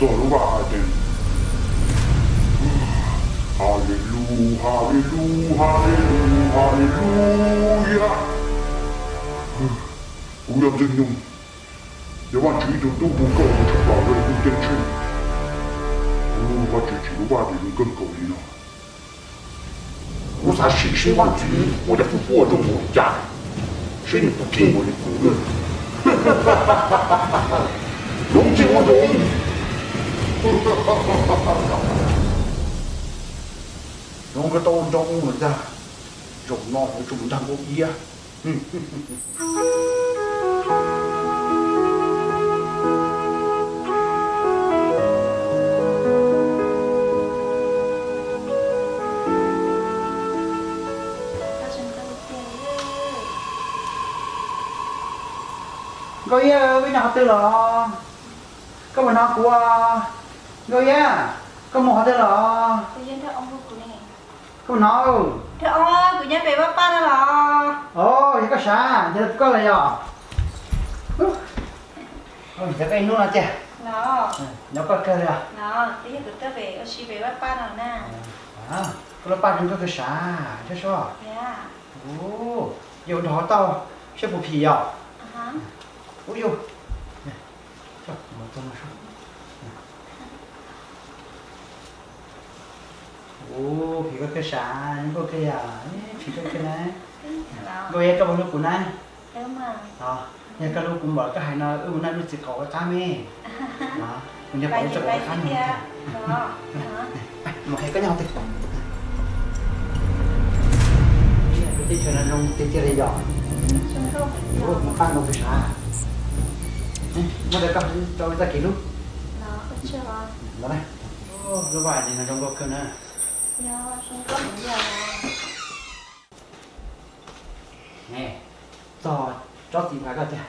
Txog lub vaj hais tias, Halelu, halelu, halelu, halelu yas. Kuv yog Ntxwg Nyoog, yog Vajtswv ib tug tub hu nkauj tus tshaj plaws rau lub ntiaj teb. Kuv Vajtswv tsim lub vaj tias zoo kawg nkaus li no. Kuv xav sim seb Vajtswv muaj cov fuj fuaj zoo npaum cas, seb nws puas kheev npaum li kuv. Zoo tsis ua zoo? Zoo kawg tau nroo lawm ntag. Zaum no yuav tsum mus nrog nkauj iab. Nkauj iab, koj nyob qhov twg los? Koj mus hnov kuv. Nkauj iab, koj mus qhov twg los? Koj mus hnov. Kuv nyob pem vaj paj no los? Os, yog koj sav, yog koj los yog. Nyob koj ib hnub no tiag. Nyob koj kawg li os. Koj lub paj zoo kawg kawg sav, saib seb. Yog ua dog tauj seb puas phim yom. Ub yus. Ub, phim koj kawg sav, zoo nkauj kawg yom, phim koj kawg na. Nkauj iab, koj puas hlub kuv na? Yog koj hlub kuv npaum koj hais no wb mus noj lub txiv qaub ua qab me. Kuv nrog pom lub txiv qaub ua qab no. Mus qhia koj nyob qhov twg. Teb chaws no zoo tiag tiag li yom. Mus paj zoo kawg sav. Muab rau koj rau tag kis lub. Los na. Lub vaj no zoo nkauj kawg na. Txog tsob txiv nphav koj tiag.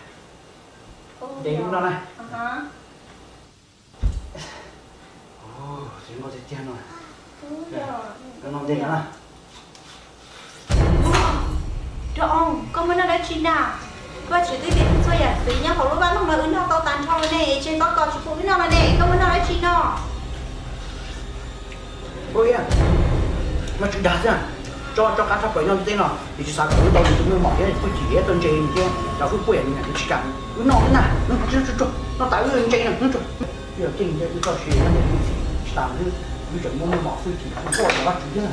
Nce lub no na. Txiv nkauj tiag tiag no. Koj noj ntej no na. Rau, koj muaj noj dab tsi na? Koj tsis twb tias txhua yam txiv nyob hauv lub vaj loog no wb noj tau tas nrho ne, tseg txob kos tsis pub wb noj no ne, koj muaj noj dab tsi no? Ua li, Vajtswv dag xwb, tso tso qab tshaj plaws nyob ntiaj teb no, nws tsis xav kom wb tau nws tus muaj mom thiab hwj chim thiab tau ntse nws thiab cov hwj fuaj yam nws tsis kam wb noj xwb na. Noj tas wb ntse na. Wb yog ceeb thiab wb txoj sia nyob ntawm wb txhim tsis tas wb, wb tseem muaj muaj mom hwj chim tus quaj rau Vajtswv thiab.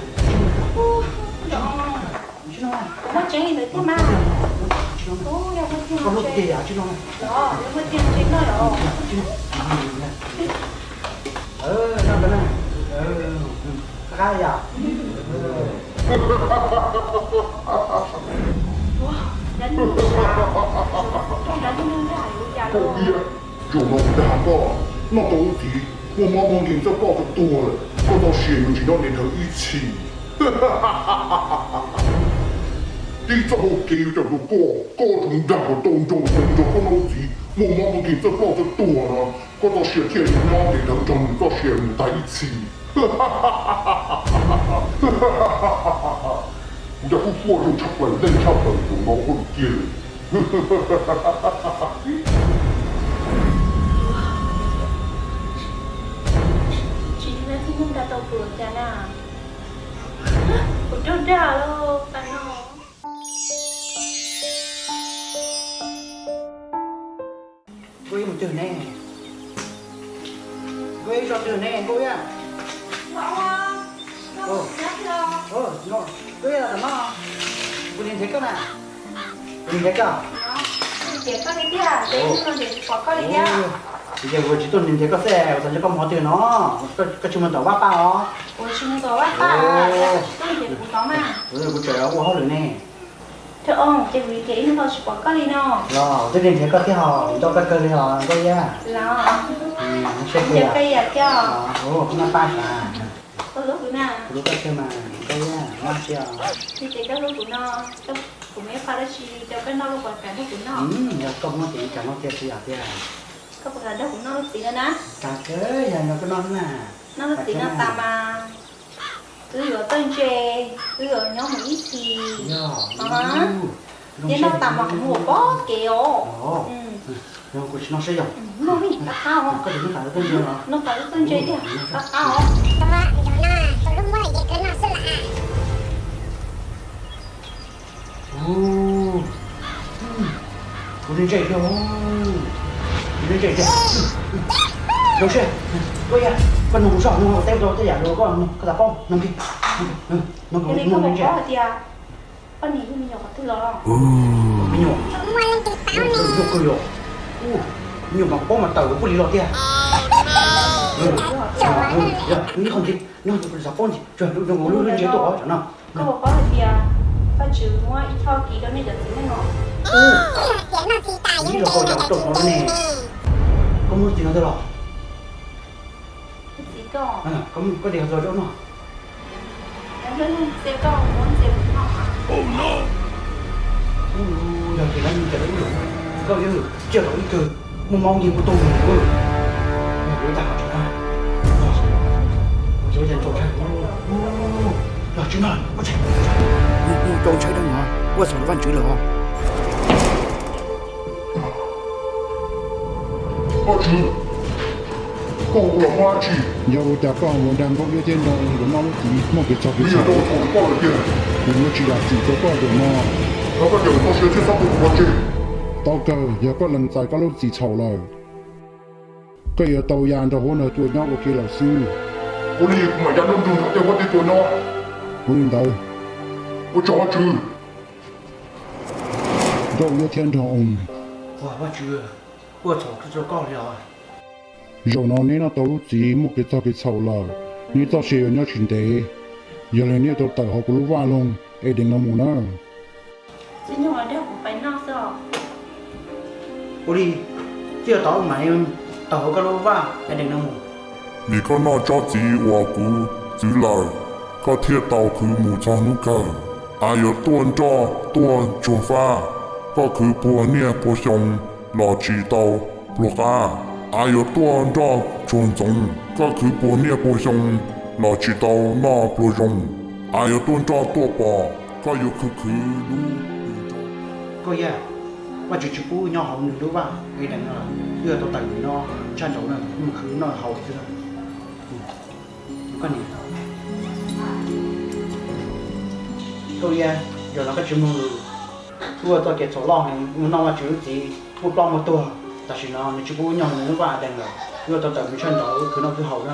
Muaj tseeb li ntawd thiab mas. Koj hlub tiag yam tsis no. Muaj tiag ntse noj yom. Noj, qab yom. Zaum no kuv dag koj, noj tau wb txiv muaj mob muaj nkeeg txawj ploj txawj tuag lawm, koj txoj sia yuav tsis nyob ntev dhawv ib txhis. Tib txoj hau kev yuav coj rau koj, koj tsuas dag kom tau nroo tau nrog koj noj wb txiv muaj mob muaj nkeeg txawj ploj txawj tuag no, koj txoj sia thiaj li nyob ntev dhawv nrog nws txoj sia mus tag ib txhis. Kuv cov hwj fuaj zoo tshaj plaws leej tshaj plaws zaum no ua lus kiag lawm. Tsis yog leej twg nyoog dag tau kuv cas na. Kuv raug dag lawm tas no. Nkauj Iab mus twg ne? Nkauj Iab zov twg ne Nkauj Iab? Nkauj Iab los tom no. Kuv niam nrhiav koj na. Kuv niam nrhiav koj. Ces kuv tsis tuaj niam nrhiav koj xwb, kuv xav nrhiav koj mus qhov twg no? Koj tsis mus tom vaj paj os? Kuv tseem ua hauj lwm ne. Los twb niam nrhiav koj thiab hos, nco koj kawg li hos Nkauj Iab. Noj paj sav. Kuv hlub koj kawg mas Nkauj Iab, noj tsi os. Yog koj muab ces kam noj tiag tsis yog tiag. Kam kawg yog nrog koj noj xwb na. Wb yuav txawj ntse, wb yuav nyob mus ib txhis. Yog, noj tas mas kuv mus pom kev os. Kuv tsis noj siab yog. Noj, qab qab os. Koj tsis noj qab txawj ntse los? Noj qab txawj ntse tiag, qab qab os. Kuv ntse tiag, kuv ntse tiag. Zoo siab, koj ya, koj nug kuv soj, nug teb rau tej yam rau koj, koj xav paub, nug kiag. Nug kuv ntse. Poj niam yug me nyuam qhov twg los? Me nyuam, me nyuam kawg yog. Me nyuam mas kuv paub mas tawm kuv pub li los tiag. Yog, nug ib qho ntxiv, nug kuv xav paub ntxiv, tsuas nug lub ntse tuaj qhov no. Koj puas paub hais tias Vajtswv muab ib choj kis rau nej cov txiv neej os? Ib los koj cas rau no ne. Koj muaj txiv no twg los? Txiv koj, koj tias txog rau no. Yog ces lawv mus cas lawv ib yam, koj yeej ciaj tau ib kawg, muaj mob nkeeg kuj tuaj mus. Yog kuv ib tag qhov tseem na, yog tsis na, koj tseem mus rau ntshai dab no, ua txhaum Vajtswv lawm os. Vajtswv, koj hu kuv los muaj dab tsi? Yog ua cas koj mus dag Nkauj Iab thiab nrog nkawd noj lub txiv muaj kev txog kev txhaum? Kuv yuav tsis zam txim rau koj zaum no. Tau kawg, yog koj lees txais koj lub txiv txhaum lawm, koj yuav tau ya nrog huab nrog cua nyob ua ke lawm xwb. Ua li kuv mam ya nrog nraug tej huab tej cua nyob. Ua li ntawd, ua tsaug Vajtswv. Nkauj Iab thiab nrog Oos, ua Vajtswv, ua txhaum rau koj li os. Zaum no neb noj tau lub txiv muaj kev txog kev txhaum lawm, neb txoj sia yuav nyob tsis ntev. Yog li neb tau tawm hauv kuv lub vaj loog Edees no mus na. Ua li, txij no tod mam li tawm hauv koj lub vaj Edees no mus. Vim koj noj tsob txiv uas kuv txwv lawm, koj thiaj tau khwv mus txog hnub kawg. Av yuav tuaj nroj tuaj tsuag fab, koj khwv puag niaj puag xyoo los tsis tau pluag qab. Av yuav tuaj nroj tsuag ntxoov, koj khwv puag niaj puag xyoo los tsis tau noj pluag zoo. Av yuav tuaj nroj tuaj pom, koj yuav khwv khwv lub. Koj yog, Vajtswv tsis pub nyob hauv nws lub vaj Edees no, wb yuav tau tawm mus no tshaj nraud na, mus khwv noj haus xwb. Koj niam, Nkauj Iab, zaum no koj tsis mloog lus, wb ua txoj kev txhaum loj heev, mus noj Vajtswv lub txiv muaj ploj muaj tuag. Tam sim no nws tsis pub wb nyob hauv nws lub vaj Edees lawm, wb yuav tau tawm mus tshaj nraud khwv noj khwv haus na.